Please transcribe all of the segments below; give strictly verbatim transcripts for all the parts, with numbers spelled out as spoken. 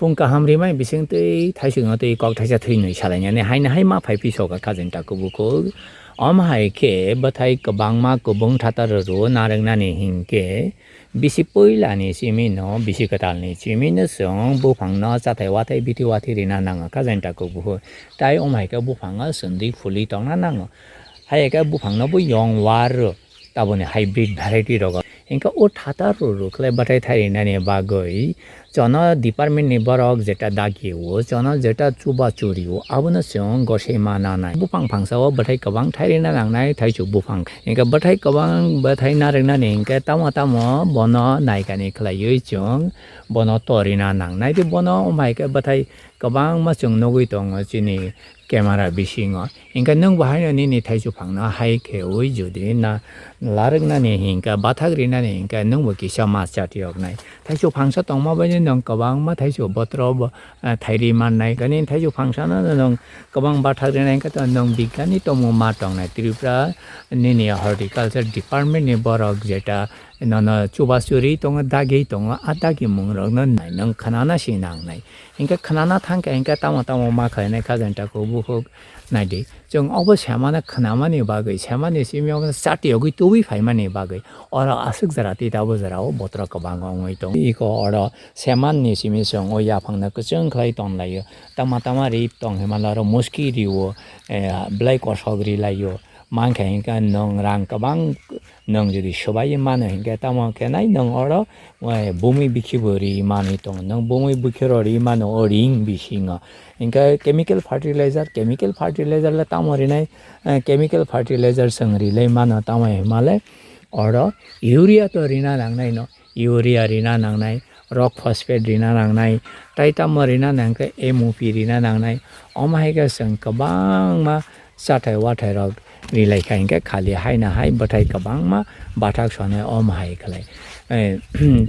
Bung kaham rimai bising twi thaisukno twi kok thaisa thwi nwi salainani haino hai ma phai pisoka khajani takhuk bukhuk. Omo hai khe bwthai kwbangma kubung thataro rwo narwknani hinkhe bisi puilani simino, bisi kwtalni simino chwng buphangno chathai wathai bithi wathi rina nango khajani takhuk bukhuk. Tai omo hai khe buphango chwng twi phulwi tongna nango. Hai khe buphangno bo yong war rw. Taboni hybrid variety rogo. Hinkhe o thataro rwkhlai bwthai thairinani bagwi chono department ni borok jeta dagi o, chono jeta chuba churi o, abono chwng gosei ma nanai. Buphang phangsa o bwthai kwbang thairina nangnai, thaichuk buphang. Hinkhe bwthai kwbang bwthai narwknani hinkhe tamo tamo bono naikani khlaiwi chwng bono torina nangnai. Tei bono omo hai khe bwthai kwbangma chwng nugwi tongo chini camera bisingo. Hinkhe nwng bo haino nini thaichuk phangno hai kheui jodi na larwknani hinkhe bathak rinani hinkhe nwng bo kisa ma chatiyoknai. Thaichuk phangsa tongma baino nwng kwbangma thaichuk botoro bo, eh, thairi mannai. Nini thaichuk phangsano nwng kwbang bathak rinai hinkhe to nwng bigyani tongmung ma tongnai. Tripura nini horticulture department ni borok jeta nono chuba churi tongo, dagi tongo, a dagi mungrokno nai nwng khnana si nangnai. Hinkhe khnana thangkhe hinkhe tamo tamo ma khlainai khajani takhuk bukhuk naidi. Chwng obo semano khnamani bagwi, semani simi obo chati yogwi tubui phaimani bagwi oro aswk jora tei tabuk jorao botorok kwbang wngwi tongo. Iko oro semanni simi chwng o yaphangno kwchwng khlai tonglaio. Tama tama ri tong hinmano oro muski rio, eh, belai kosok rilaio. Mankha hinkhe nwng rang kwbang nwng jodi swbaiwi mano hinkhe tamo khe nai nwng oro, eh, bumui bikhibo ri manwi tongo. Nwng bumui bikhiro ri mano o ring bisingo. Hinkhe chemical fertilizer, chemical fertilizer le tamo rinai, eh, chemical fertilizer chwng rilai mano tamo hinmale oro urea to rina nangnai no. Urea rina nangnai, rock phosphate rina nangnai, tai tamo rina nangkhe M O P rina nangnai. Omo hai khe chwng kwbangma chathai wathairok rilaikha hinkhe khali haino hai bwthai kwbangma bathak sonai omo hai khlai. Eh,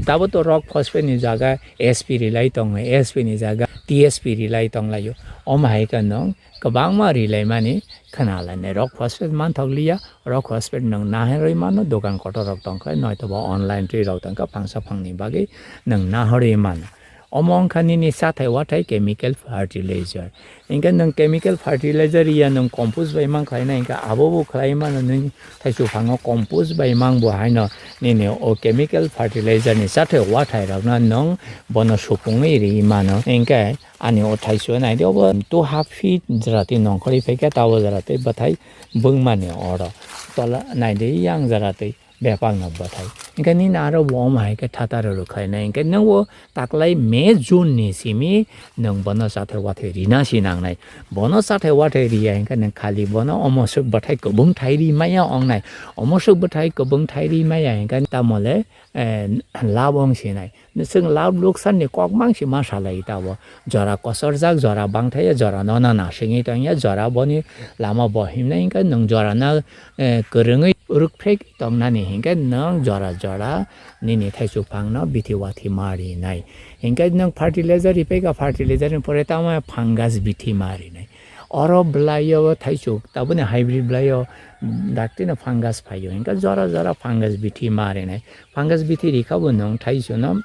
tabuk to rock phosphate ni jaga S P rilai tongo, S P ni jaga T S P rilai tonglaio. Omo hai khe nwng kwbangma rilaimani khwnalainai. Rock phosphate manthokliya, rock phosphate nwng naharwi mano, dokan kotorrok tongkha, noitoba online twi rok tongkha, phangsa phangni bagwi nwng naharwi mano. Omo wngkha nini chathai wathai chemical fertilizer. Hinkhe nwng chemical fertilizer ya nwng compost bai mang khlainai, hinkhe abo bo khlai mano nini thaichuk phango compost bai mang bo haino nini o chemical fertilizer ni chathai wathairokno nwng bono supungwi ri mano. Hinkhe ani o thaichuk naidi obo two half feet jora twi nongkhorwi phaikha, tabo jora twi bwthai bwngmani oro tola naidi yang jora twi bepalno bwthai. Hinkhe nini aro bo omo hai khe thataro rwkhlainai. Hinkhe nwng o taklai May June ni simi nwng bono chathai wathai rina si nangnai. Bono chathai wathai riya hinkhe nwng khali bono omo swk bwthai kwbwng thai ri maya wngnai. Omo swk bwthai kwbwng thai ri maya hinkhe tamole, eh, lab wng sinai. Chwng lab luksan ni kok mang si ma salai tabo. Jora kosorjak, jora bangthai ya, jora nono nasingwi tong ya, jora boni lama bo himnai hinkhe nwng jora no, eh, kwrwngwi rwkphrek tongnani hinkhe nwng jora jora nini thaichuk phangno bithi wathi ma rinai. Hinkhe nwng fertilizer ripai kha, fertilizer ni pore tamo fungus bithi ma rinai. Oro bwlaio thaichuk, taboni hybrid bwlaio daktino fungus phaio. Hinkhe jora jora fungus bithi ma rinai. Fungus bithi rikha bo nwng thaichukno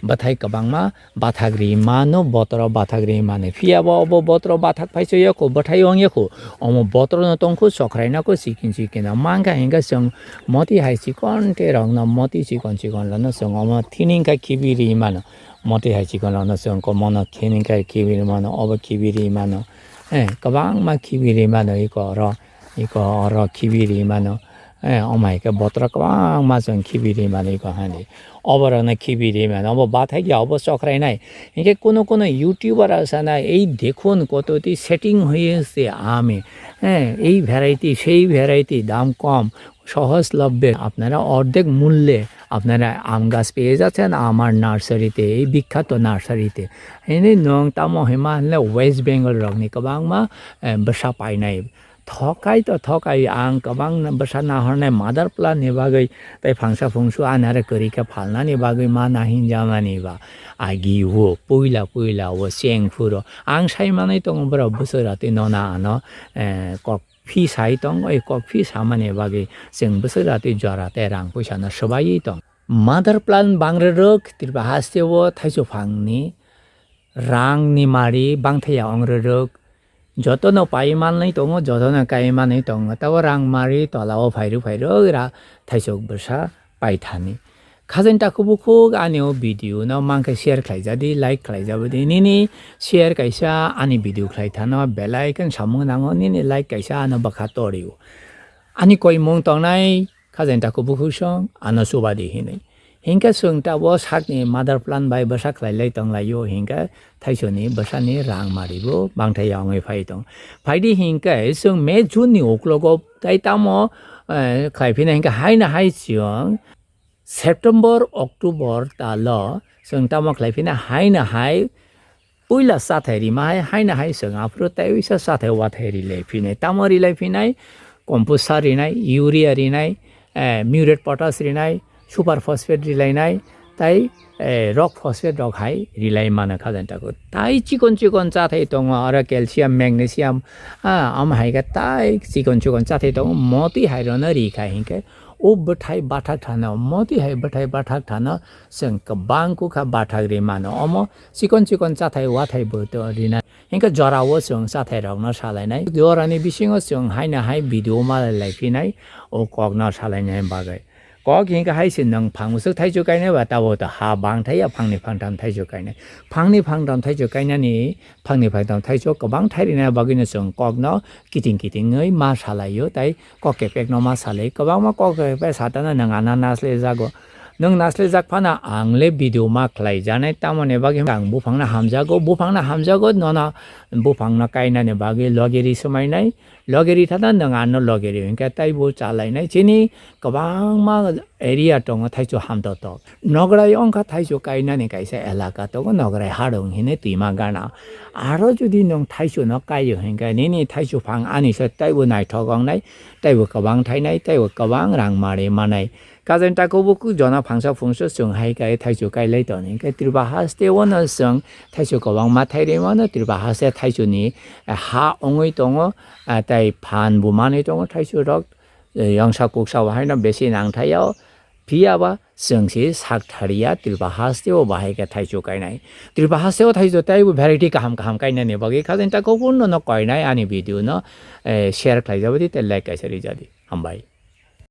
bwthai kwbangma bathak ri mano, botoro bathak ri mano. Phiya bo obo botoro bathak phaiso yakho, bwthai wng yakho. Omo botoro no tongkho, chokrai nako, chikin chikin no. Mankha hinkhe chwng moti hai chikon te rok no, moti chikon chikon rok no chwng omo thining kha khibi ri mano. Moti hai chikon rok no chwng komo no khining kha khibi ri mano, obo khibi ri mano. Eh, kwbangma khibi ri mano iko oro, iko oro khibi ri mano. Eh, omo hai khe botoro kwbangma chwng khibi ri mano iko hani. Oborokno khibi ri mano, obo bathai ya, obo chokrai nai. Hinkhe kuno kuno YouTuber rok sana, "Ei dekhun kototi setting hoye se ame, eh, ei variety, sei variety, dam kom, সহজলভ্যে, আপনারা অর্ধেক মূল্যে আপনারা আম গাছ পেয়ে যাচ্ছেন আমার নার্সারিতে, এই বিখ্যাত নার্সারিতে।" Hini nwng tamo hima hinle West Bengal rokni kwbangma, eh, bwsa painai. Thokai to thokai, ang kwbang bwsa nahornai mother plant ni bagwi tei phangsa phungsu ani aro kwrwi khe phalnani bagwi ma nahinjamani ba. Agi o puila puila o cheng phuro ang sai manwi tongo borok bwswk ratwi nono ano, eh, kok phi sai tong, oi kok phi samani bagwi chwng bwswk ratwi jora tei rang puisa no swbaiwi tong. Mother plant bangrwrwk Tripura haste o thaichuk phangni Rang ni mari bangthaya ong rwrwk. Joto no pai manwi tongo, joto no kai manwi tongo. Tabo rang mari tola o phairu phairu ra thaisok bwsa paithani. Khajani takhuk bukhuk ani o video no mankhe share khlaijadi, like khlaijabadi. Nini share kaisa ani video khlai thano bell icon samung nango, nini like kaisa ano bwkha torio. Ani koimung tongnai khajani takhuk bukhuk song ano chubadi hinwi. Hinkhe chwng tabo sakni mother plant bai bwsa khlailai tonglaio, hinkhe thaisoni bwsani rang maribo bangthai ya wngwi phai tong. Phaidi hinkhe chwng May June ni uklogo tai tamo, eh, khlai phina hinkhe haino hai chwng September, October talo chwng tamo khlai phina haino hai puila chathai rima hai, haino hai chwng aphuru tei uisa chathai wathai rilai phinai. Tamo rilai phinai? Compost sar rinai, urea rinai, eh, muriate potash rinai, super phosphate rilainai, tai, eh, rock phosphate rok hai rilai mano khajani takhuk. Tai chikon chikon chathai tongo, oro calcium, magnesium, ah, omo hai khe tai chikon chikon chathai tongo, motwi hai rono ri kha hinkhe o bwthai bathak thano, motwi hai bwthai bathak thano chwng kwbang kukha bathak ri mano. Omo chikon chikon chathai wathai bo to rinai. Hinkhe jorao chwng chathai rokno salainai. Jorani bisingo chwng haino hai video malai lai phinai o kokno salainai bagwi. Kok hinkhe hai se nwng phang bwswk thaichuk kainai ba tabo to ha bangthai ya phangni phangtham thaichuk kainai. Phangni phangtham thaichuk kainani, phangni phangtham thaichuk kwbang thai rina bagwino chwng kokno kiting kitingwi ma salaio tai kok kepekno ma salai. Kwbangma kok kepek satana nwng ano nasle jago. Nwng nasle jak phano ang le video ma khlai janai, tamoni bagwi ang buphangno hamjago, buphangno hamjago, nono buphangno kainani bagwi logeri swmainai, logeri thana nwng ano logeri hinkhe taibo chalainai. Chini kwbangma area tongo thaichuk hamtotok. Nograi wngkha thaichuk kainani kaisa elaka tongo, Nograi Harung hinwi twima gana. Aro jodi nwng thaichukno kaio hinkhe nini thaichuk phang ani se taibo naithok wngnai, taibo kwbang thainai, taibo kwbang rang mari manai. Khajani takhuk bukhuk jona phangsa phungsa chwng hai kai thaichuk kailai toni. Hinkhe Tripura haste o no chwng thaichuk kwbangma thai rwi mano. Tripura haste thaichukni, eh, ha wngwi tongo, ah, tai phan bo manwi tongo thaichuk rok. Eh, yongsa kuksa bo haino besi nangthai o. Phiya ba chwng se sak thariya Tripura haste o bahai khe thaichuk kainai. Tripura haste o thaichuk taibo variety kaham kaham kainani bagwi khajani takhuk bukhuk no kainai ani video no, eh, share khlaijabadi tei like kaisa rijadi. Hambai.